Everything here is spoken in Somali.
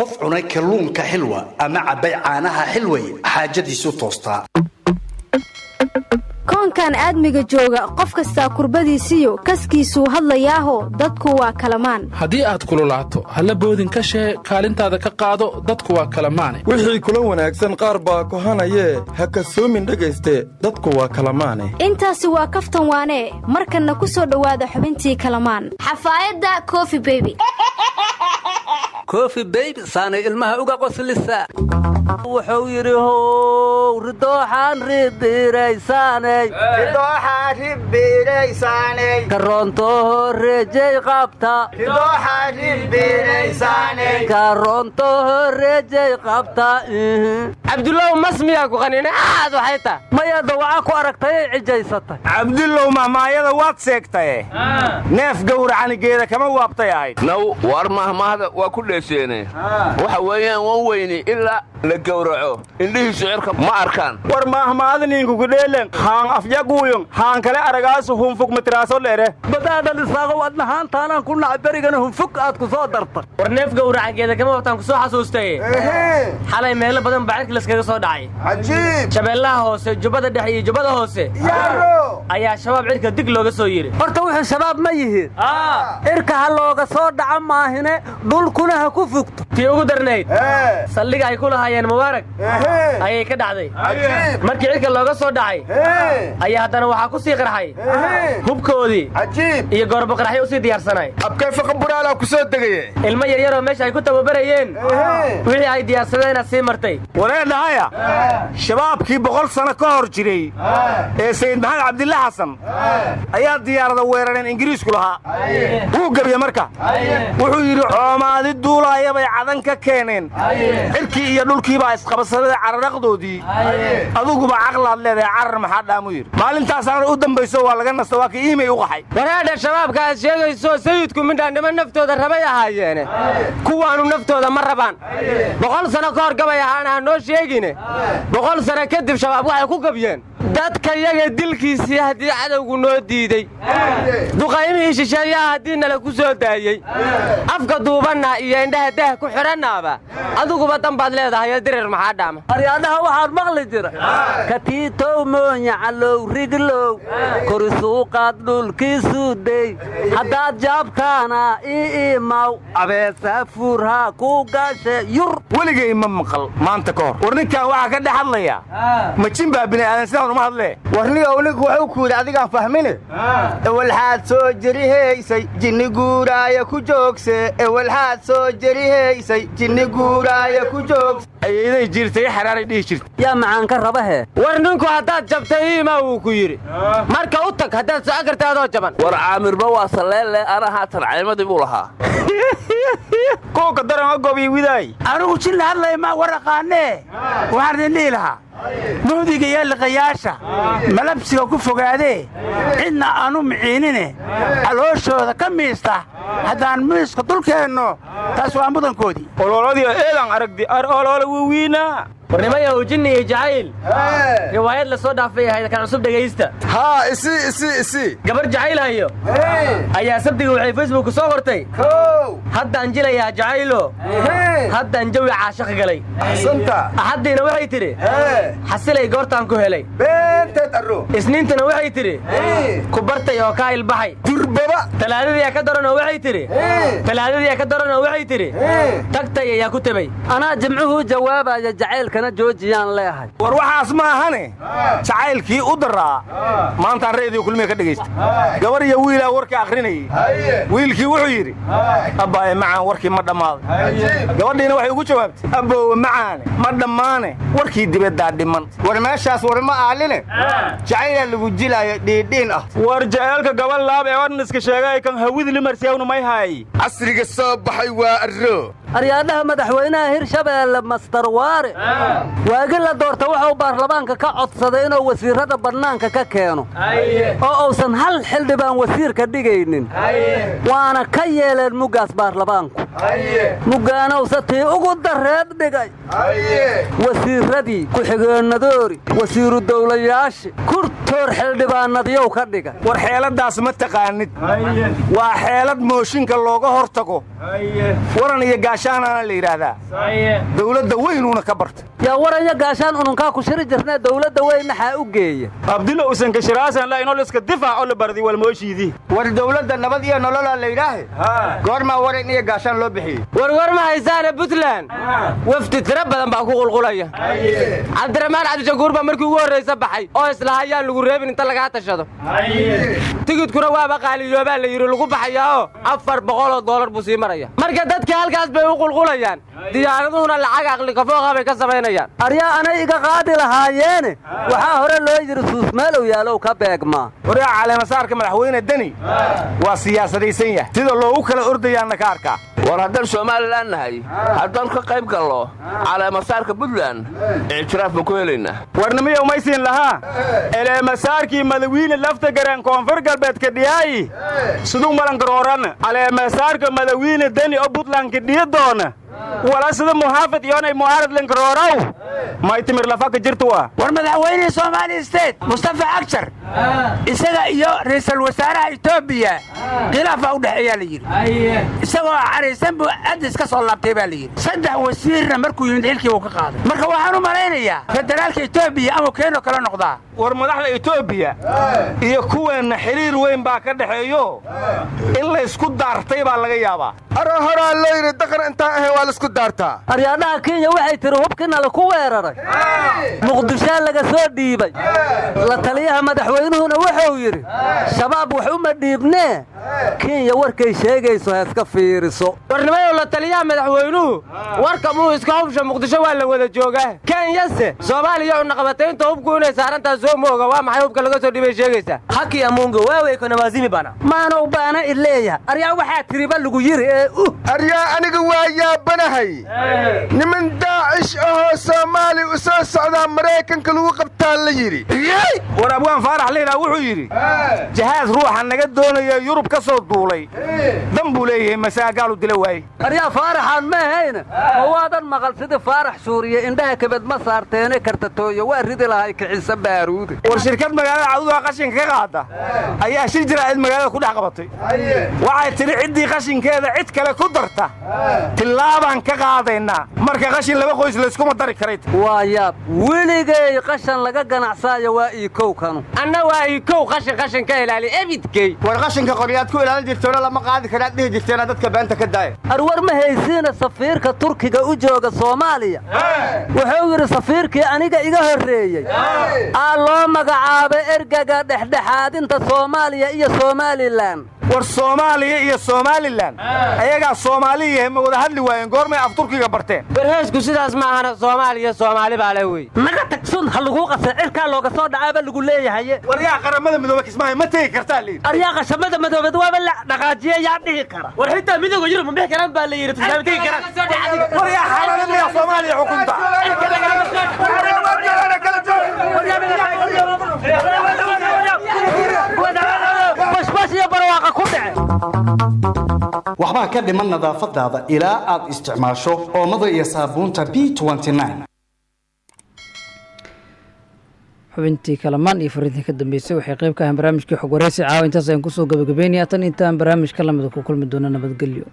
Qof cunay kalluunka xilwa ama cabbay caanaha xilway, xaajadiisu toostaa. Koonkan aadmiga jooga, qof kastaa kurbadiisiyo kaskiisuu hadlayaaho, dadku waa kalamaan. Haddii aad kululaato, halla boodin ka shee, kaalintaada ka qaado, dadku waa kalamaane. Wixii kula wanaagsan qaar baa kohanayee, ha kasoomin dhegayste, dadku waa kalamaane. Intaasi waa kaftan waanee. Markanna ku soo dhowaada xubintii Kalamaan. Xafaayadda Coffee Baby. Coffee Baby saanay ilmaha uga qoslisa. Wuxuu yidhi: "How ridooxaan ridiraysaan, karoonto rejey qabta, karoonto rejey qabta." Cabdullow, mas miyaa ku qanina aad waxay tahay? Maya, dawaca ku aragtayay cijaysatay. Cabdullow, mahmaayada waad seegtaye, neef gowracanigeeda kama waabtay ahayd. Naw, waar mahmaahda waa ku dheeseene. Waxa weeyaan, wan weyni ilaa la gowraco indhihiisu cirka ma arkaan. War mahmaadaniinkukudheelen haan afyaguuyun haan kale aragaasu hunfug matiraaso dheere. Badaadan isaaqow, adna haantaanaan ku nacay, berigana hunfug aad ku soo dartay. War neef gowracangeeda kama wabtaan ku soo xasuustay. Xalay meelo badan baa cirka laskaga soo dhacay. Shabeellaha Hoose, Jubbada Dhexe iyo Jubbada Hoose ayaa Shabaab cirka dig looga soo yidhi. Horta wuxuu Shabaab ma yihiin, cirka ha looga soo dhaco maahine, dhulkuna ha ku fugto. Tii ugu darnayd saldhiga ay ku lahaayeen Mubaarak ayay ka dhacday. Markii cirka looga soo dhacay ayaa haddana waxaa ku sii qarxay hubkoodii iyo goorbo qarxyo usii diyaarsanay. Abkay faqanburaalaa ku soo degaye. Ilmo yaryaroo meesha ay ku tababarayeen wixii ay diyaarsadeena sii martay. Waree dhahaya, Shabaabkii 100 sano ka hor jiray ee Sayid Maxamed Cabdilla Xasan ayaa diyaarada weerareen Ingiriisku lahaa. Wuu gebiye. Marka wuxuu yidhi: "Coomaadi duulaaya bay Cadan ka keeneen, cirkii iyo dhulkiibaa isqabsadada cararaqdoodii, aduguba caqlaad leedahay, carar maxaa dhaamuu?" yidhi. Maalintaasaana u dambayso waa laga nasta, waa ka iimay u qaxay. Waraadha, Shabaabka aad sheegayso sayidku midhaannimo naftooda rabay ahaayeene, kuwaanu naftooda ma rabaan. 100 sano ka hor gabay ahaana ha noo sheegine. 100 sano kadib Shabaab waxay ku gabyeen: "Dadka yaga dilkiisii haddii cadowgu noo diidey, duqaymihii shisheeyaha haddii nala ku soo daayey, afka duubanna iyo indhaha dah ku xidhannaaba, adiguba dan baad leedahay, dirir maxaa dhaama?" Aryaadhaha, waxaan maqli jira: "Katiitow moonyacalow riglow korisuuqaad dhulkiisuu dey, haddaad jaabtaana ii imaw, abeesa fuurhaa ku gashe yur." Weligay ma maqal maanta ka hor. War ninkan waxaa ka dhex hadlaya ma jin baa? Bini'aadan sidaan uma hadlee. Warniyow, ninku wuxuu ku yidhi, adigaan fahmine: "Ewalxaad soo jerihaysay jinni guuraaya ku joogse, ewalxaad soo jerihaysay jinni guuraaya ku joogse." Ayayday jiirtay xaraaray dhihi jirta. Yaa macaan ka rabahe? War ninku haddaad jabtay iimaa wuu ku yidhi, marka u tag haddaad socon karta adoo jaban. War Caamirba waa saleelle, ana haatan caymadii buu lahaa. Kuuka daran gobi widaay. Anigu jin la hadlaya maa war aqaanee. Waxaan idin dhihi lahaa: muhdiga iyo liqayaasha malabsiga ku fogaadee, cidna aanu miciinine, calooshooda ka miista, haddaan miiska dulkeenno, taas waa mudankoodii. Olooladii eedan aragdi ar oloola wawiina. Warnimayahu, jinni iyo jacayl riwaayad la soo dhaafay ahayd, kan cusub dhegaysta. Haa, isi isi isi. Gabar jacayl hayo ayaa Sabtiga waxay Facebook soo qortay: "Haddaan jilayaa jacaylo, haddaan jawi caashaq galay." Axsanta. Axaddiina waxay tidhi: "Xasilay goortaan ku helay." Beenteed arro. Isniintana waxay tidhi: "Ku bartay oo kaa ilbaxay." Durbaba. Talaadadiyaa ka daran oo waxay tidhi, talaadadiyaa ka daran oo waxay tidhi: "Tagtay ayaa ku tebay." Anaa Jimcuhuu jawaabaya, jacaylkana joojiyaan leehay. War waxaas ma ahane, jacaylkii u daraa maantaan reediyo Kulmiga ka dhegaysta. Gabar iyo wiilaa warka akhrinayey. Wiilkii wuxuu yidhi: "Abbaaye macaan, warkii ma dhammaaday?" Gabadhiina waxay ugu jawaabtay: "Abboowe macaane, ma dhammaane, warkii dibaddaa dhiman." War meeshaas war ma aaline, jacaylaa lagu jilaayo dhiidhiin ah. War jaceelka gabal laab ee odniska sheegay kan hawidli marsiyawnu may haay. Casriga soo baxay waa arro. Aryaadhaha, madaxweynaha Hirshabeelle Master Waare waagi la doorta wuxuu baarlamaanka ka codsaday inuu wasiirrada bannaanka ka keeno oo uusan hal xildhibaan wasiirka dhigaynin, waana ka yeeleen muggaas baarlamaanku. Muggaanowse tii ugu darreed dhigay: wasiirradii, ku-xigeennadoori, wasiiru dawlayaashii kurtood. Joor xildhibaanadiyow ka dhiga. War xeeladaas ma taqaanid, waa xeelad mooshinka looga hor tago. Waran iyo gaashaanaana la yidhaahdaa, dawladda weynuuna ka barta. Yaa waranya gaashaan ununkaa ku shiri jirnaa, dawladda weyn maxaa u geeya? Abdilo usan kashiraasan la inoo liska difaaco la bardi walmooshiidii. War dawladda nabad iyo nololaa la yidhaahe, goormaa waran iyo gaashaan loo bixiyey? Warwar ma haysaane, Puntland wafdi tiro badan baa ku qulqulaya. Cabdiraxmaan Cabdishakuur baa markii ugu horraysa baxay oo islaha yaan lagu reebin inta lagaa tashado. Tigidkuna waaba qaaliyoobaa la yidhi lagu baxayaoo $400 buu sii maraya. Marka dadkii halkaas bay u qulqulayaan, diyaaraduhuna lacag aqli kafooqa bay ka samaynayaan. Aryaa anay iga qaadi lahaayeene, waxaa hore loo yidhi suusmeelow yaalow ka beegmaa. Waryaa, caleemasaarka madaxweyne Deni waa siyaasadaysan yahay, sida loogu kala ordayaanna ka arkaa. War haddaan Somalilan nahay, haddaan ka qayb gallo caleemasaarka Puntland, ictiraaf baan ku helaynaa. Warnimiyow maysiin lahaa eleemasaarkii madawiine lafta gareen Koonfur Galbeedka dhiyaayi siduu malangarooran caleemasaarka madawiine Deni oo Puntlandka dhiyi doona wala sida muxaafid iyoonay mucaarad langarooraw may timir lafaka jirta waa. War madaxweynihii Somaali State Mustafa Cagjar isaga iyo ra'iisul wasaaraha Etoobiya khilaaf baa u dhexeeyaa la yidhi. Isagoo caraysan buu Addis ka soo laabtay baa la yidhi. Saddex wasiirna markuu yimid xilkii uu ka qaaday. Marka waxaan u malaynayaa federaalka Etoobiya ama keenoo kale noqdaa. War madaxda Etoobiya iyo kuweenna xiriir weyn baa ka dhexeeyo, in laysku daartay baa laga yaabaa. Aro horaa loo yidhi daqan intaan ahayn waa laisku daartaa. Aryaadhaha, Kenya waxay tiri hubkiina laku weeraray Muqdishaa laga soo dhiibay. La taliyaha madaxweynuhuna wuxuu yidhi Shabaab wax uma dhiibnee, Kenya warkay sheegayso heeska fiiriso. Warnimayow, la taliyaha madaxweynuhu warka muu iska hubsha? Muqdisho waa la wada joogaa. Kenyase Soomaaliya cunaqabataynta hubku inay saarantaha soo mooga. Waa maxay hubka laga soo dhiibay sheegaysaa? Haki ya Mungu wewe iko na wazimi bana. Maanow baana ileeyahay. Aryaa, waxaa tiriba lagu yiri ee Aryaa, aniga waa yaabanahay. Niman Daacish ahoo Soomaali u soo socdaa Maraykanka lagu qabtaa la yidhi. War abwaan Faarax Liilaa wuxuu yidhi jahaas ruuxa naga doonaya Yurub ka soo duulay dan buu leeyahay masaagaalu dila waaye. Aryaa, Faaraxaan ma ahayna, ma waadan maqal sidii Faarax Shuuriye indhaha kabad ma saarteene kartatooyo waa ridi lahay kicisa baaruude. War shirkad magaalada Cadudaha qashinka ka qaada ayaa shir jiraacid magaalada ku dhex qabatay. Waxay tidhi ciddii qashinkeeda cid kale ku darta tillaabaan ka qaadaynaa. Marka qashin laba qoys layskuma dari karay. Waa yaab, weligay qashan laga ganacsaayo waa iikow kanu. Anna waa iikow qashin qashin ka ilaali ebidkey. War qashinka qoryaad ku ilaalin jirtoona lama qaadi karaad dhihi jirteena, dadka beenta ka daaya. Arwar ma haysiina, safiirka Turkiga u jooga Soomaaliya wuxuu yidhi safiirkii aniga iga horreeyey aa loo magacaabay ergaga dhexdhexaadinta Soomaaliya iyo Somalilan. War Soomaaliya iyo Somalilan ayagaa Soomaali yahay, ma wada hadli waayeen? Goormay af Turkiga barteen? War heesku sidaas ma ahana, Soomaaliya Soomaali baa leh wey. Naga tagsun, ha laguu qasay, cirkaa looga soo dhacaaba lagu leeyahaye. War yaa Qaramada Midoobe Kismaayo ma tegi kartaa layidhi. Aryaa, qashamada madoobeed waaba la dhaqaajiye, yaa dhihi kara? War xitaa Midooda Yurub ma bixi karaan baa la yidhi, tusaale tegi karaan. War yaa xalaalamiya Soomaaliya xukunta? Bashbash iyo barwaaqa ku dhace. Waxbaa ka dhiman nadaafadaada ilaa aad isticmaasho oomada iyo saabuunta B. Xubintii kalamaan iyo fariintii ka dambeysay waxay qayb ka ahayn barnaamijkii xog wareysi caawa. Intaas ayaan kusoo gabagabeynaya tan intaan barnaamij ka lamida ku kulmi doona, nabadgelyo.